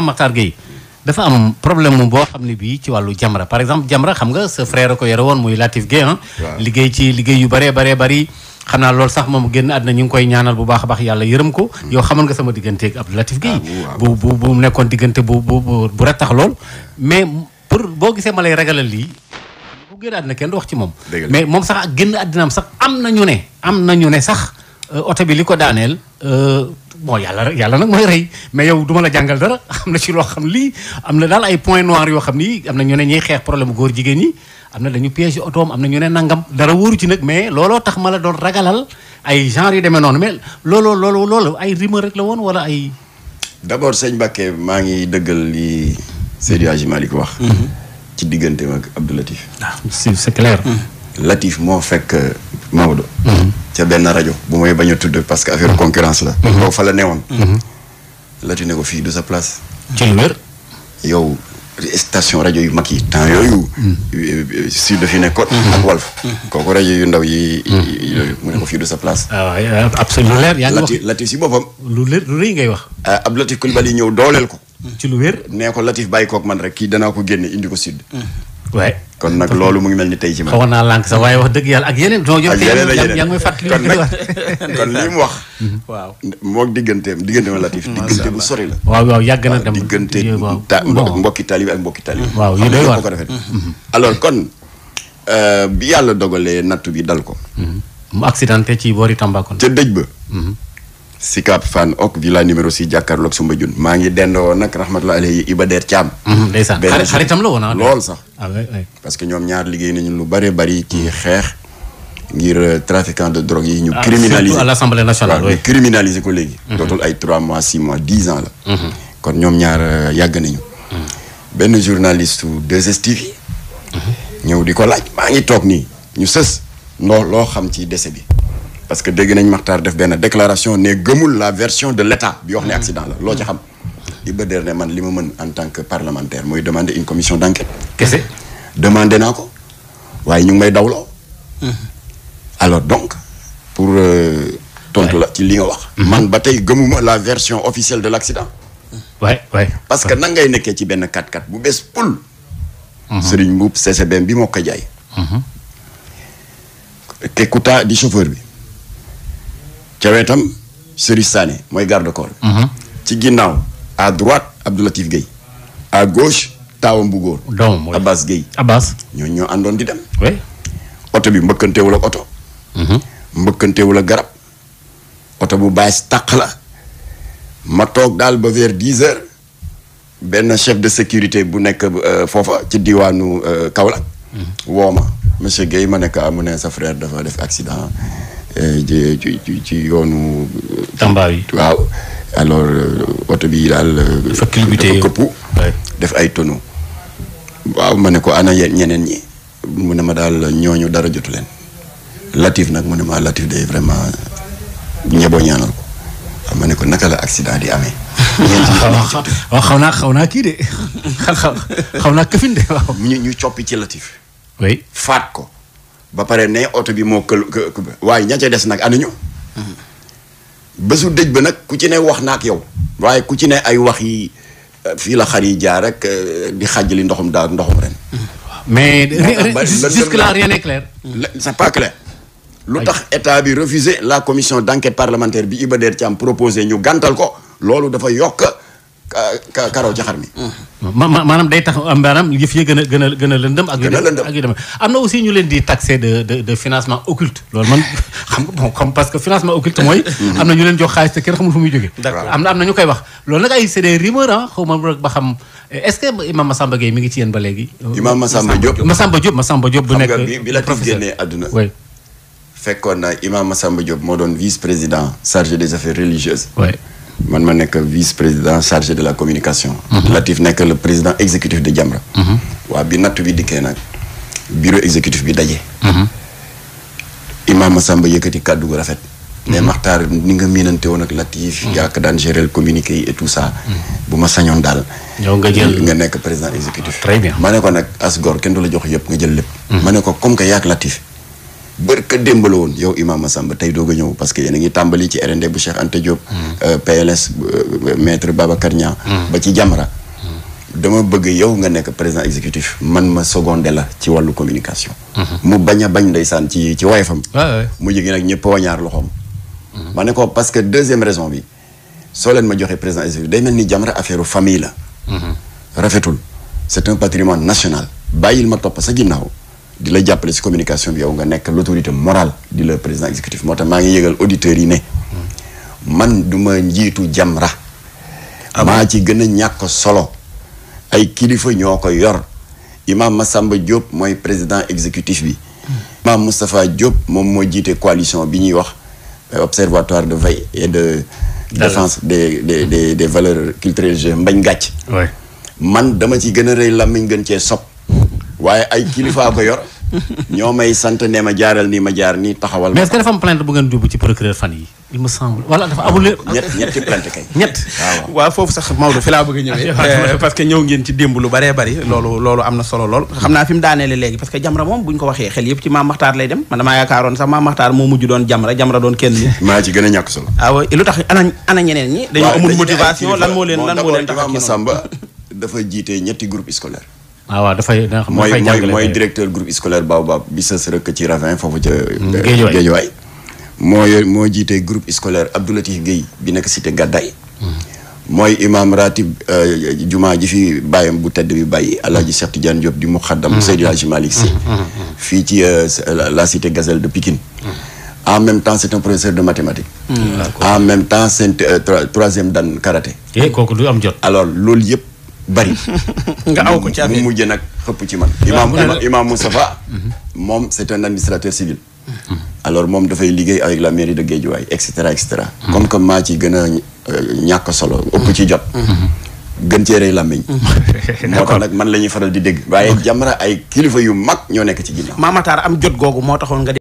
Makhtar Gueye dafa am problème boo xam ne bii ci wàllu Jamra par exemple Jamra xam nga sa frère ko yore woon muy Latif Gueye liggéey ci liggéey yu bëree bari xam naa loolu sax moom génn àddina ñu ngi koy ñaanal bu baax a baax yàlla yërëm ko yow xamal nga sama digganteeg Abdou Latif Gueye bu nekkoon diggante bu rettax lool mais pour boo gisee ma lay ragalal lii bu génn àddina kenn du wax ci moom mais moom sax ak génn àddinaam sax am na ñu ne sax oto bi li ko daaneel bon yàlla nag mooy rey mais yow duma la jàngal dara am na ci loo xam lii am na daal ay point noir yoo xam ni am na ñu ne ñuy xeex problème góor jigéen ñi am na dañu piège otoom am na ñu ne nangam dara wóoru ci nag mais looloo tax ma la doon ragalal ay genre yu demee noonu mais loolu ay rumeur rek la woon wala ay. d'abord sëñ Mbacké maa ngi dëggal li Seydi Hadji Malick wax. ci digganteem ak Abdou Latif. c'est clair. Latif moo fekk Maodo. ca benn rajo bu may bañ a tudd parce que affaire concurrence la. boo fa la newoon. Latif ne ko fii du sa place. ci lu wér. yow station rajo yu mag yi temps yooyu. Sud fi nekkoon. ak Walf. kooku rajo yu ndaw yi mu ne ko fii du sa place. waaw absolument leer yaa ngi wax Latif si boppam. lu rëy ngay wax. Abdou Latif Coulibaly ñëw dooleel ko. ci lu wér. nee ko Latif bàyyi koog man rek kii danaa ko génne indi ko Sud. waaye kon nag loolu mu ngi mel ni tey ci man. xawoon naa lànk sax waaye wax dëgg yàlla ak yeneen. ak yeneen yaa ngi may fàttali kon li mu wax. waaw moog digganteem Latif. diggante bu sori la. waaw yàgg na dem diggante mbokki taalibe ak mbokki taalibe. waaw yu doy waar ko defee. alors kon bi yàlla dogalee nattu bi dal ko. mu accidenté ci boori Tambacounda. ca dëj ba. Sicap Fann ok villa numéro 6 jàkkaarloog Soumbédioune maa ngi dendoo nag rahmatullahi alayhi Iba Der Thiam. ndeysaan xaritam la woon lool sax. oui. parce que ñoom ñaar liggéey nañu lu bari ci xeex ngir trafiquant de drogue yi ñu criminaliser surtout à l'Assemblée nationale ñu criminaliser ko léegi. dootul ay 3 mois 6 mois 10 ans la. kon ñoom ñaar yàgg nañu. benn journaliste 2STV yi. ñëw di ko laaj maa ngi toog nii ñu sës loo xam ci décès bi. parce que dégg nañ Makhtar def benn déclaration ne gëmul la version de l'État bi wax ne accident la loo ci xam. Iba Der ne man li ma mën en tant que parlementaire mooy demander une commission d'enquête. kese demandé naa ko waaye ñu ngi may dawloo. alors donc pour tontu la ci li nga wax. man ba tey gëmuma la version officielle de l'accident. waay parce que nan ngay nekkee ci benn 4x4 bu bees pul. Serigne Mboup CCBM bi moo ko jaay. te Kouta di chauffeur bi. ca wetam Serigne Sané mooy garde corps. ci ginnaaw à droite Abdou Latif Gueye. à gauche taawam bu góor. doomam Abbas Gueye. Abbas. ñoo àndoon di dem. oui. oto bi mbëkkantewul ak oto. mbëkkantewul ak garab. oto bu baas tàq la. ma toog daal ba vers 10 heures. benn chef de sécurité bu nekk foofa ci diwaanu Kaolack. woo ma monsieur Gueye ma nekk mu ne sa frère dafa def accident. ci yoonu. Tamba yi waaw alors oto bi daal. dafa këppu def ay tonneaux. waaw ma ne ko ana ñeneen ñi. mu ne ma daal ñooñu dara jotu leen. Latif nag mu ne ma Latif day vraiment ñeboo ñaanal ko. ma ne ko naka la accident di amee. waaw xaw naa kii de xaw naa këfin de waaw. ñu coppi ci Latif. oui faat ko. ba pare ne oto bi moo waaye ña ca des nag ana ñu. bésu dëj ba nag ku ci ne wax na ak yow. waaye ku ci ne ay wax yi fii la xar yi jaar rek di xàjjali ndoxum daaw ndoxum ren. mais jusque là rien n'est clair. c'est pas clair. lu tax état bi refusé la commission d'enquête parlementaire bi Iba Der Thiam proposé ñu gàntal ko loolu dafa yokk karaw ci xar mi. maanaam day tax maanaam yëf yi gën a lëndëm ak yu dem am na aussi ñu leen di taxé de financement occulte loolu man xam parce que financement occulte mooy am na ñu leen jox xaalis te kenn xamul fu muy jógee. am na ñu koy wax loolu nag ay c'est des rumeurs xaw ma rek ba xam est-ce que Imam Massamba Gueye mi ngi ci yéen ba léegi. Imam Massamba Diop bu nekk xam nga bi Latif génnee àdduna. oui fekkoon na Imam Massamba Diop moo doon vice-président chargé des affaires religieuses. oui man ma nekk vice-président chargé de la communication. Latif nekk le président exécutif de Jamra. waa bi nattu bi dikkee nag bureau exécutif bi daje. Imam Massamba yëkkati kàddu gu rafet. ne Makhtar ni nga miinante woon ak Latif. yaa ko daan gérer le communiqué yi et tout ça. bu ma sañoon daal. yow nga jël nga nekk président exécutif. très bien ma ne ko nag as gor kenn du la jox yëpp nga jël lépp. ma ne ko comme que yaa ak Latif. bërka démb la woon yow Imam Massamba tey doog a ñëw parce que yéen a ngi tàmbali ci RND bu Cheikh Anta Diop. PLS maître Babacar Niang. ba ci Jamra dama bëgg yow nga nekk président exécutif man ma secondé la ci wàllu communication. mu bañ a bañ ndeysaan ci wayfam. mu jigi nag ñëpp wañaar loxoom. ma ne ko parce que deuxième raison bi soo leen ma joxee président exécutif day mel ni Jamra affaire famille la. rafetul c'est un patrimoine national bàyyil ma topp sa ginnaaw di la jàppale ci communication bi yow nga nekk l'autorité morale di la président exécutif moo tax maa ngi yëgal auditeurs yi ne man du ma njiitu Jamra maa ci gën a ñàkk solo ay kilifa ñoo ko yor imam Massamba Diop mooy président exécutif bi imam Moustapha Diop moom moo jiite coalition bi ñuy wax observatoire de veille et de défense des valeurs culturelles mbañ gàcc man dama ci gën a rëy làmmiñ gën cee sob waaye ay kilifaa ko yor ñoo may sant ne ma jaaral nii ma jaar nii taxawal. mais est-ce que dafa am plainte bu ngeen jubbu ci procureur fan yi il me semble wala dafa amul. ñetti plainte kay. ñett waaw foofu sax Maodo fi laa bëgg a ñëwee. parce que ñëw ngeen ci démb lu baree bari. loolu am na solo lool. xam naa fi mu daaneele léegi parce que Jamra moom buñ ko waxee xel yëpp ci Mame Makhtar lay dem man damaa yaakaaroon sax Mame Makhtar moo mujj doon Jamra doon kenn nit. maa ci gën a ñàkk solo. waaw lu tax ana ñeneen ñi. dañoo amul motivation lan moo leen tax a kii Samba dafa jiite ñetti groupe scolaire. waaw dafay mooy directeur groupe scolaire Baobab bi sës rek ci Ravin foofu ca Guédiawaye moo jiite groupe scolaire Abdoulatif Guèye bi nekk cité Gaddaye mooy imam ratib jumaa ji fi bàyyam bu tedd bi bàyyi Alaaji Cheikh Tidiane Diop di muxaddam Seydi Hadji Malick Sy fii ci la cité Gazelle de Pikine en même temps c'est un professeur de mathématiques en même temps c'est troisième dan karaté kooku du am jot alors loolu yëpp bari nga aw ko ci mu mujj nag xëpp ci man imam Moustapha moom c'est un administrateur civil alors moom dafay liggéey avec la mairie de Guédiawaye et cetera comme que maa ci gën a ñàkk solo ëpp ci jot gën cee rëy làmmiñ moo tax nag man la ñuy faral di dégg waaye Jamra ay kilifa yu mag ñoo nekk ci ginnaaw Mame Makhtar am jot googu moo taxoon nga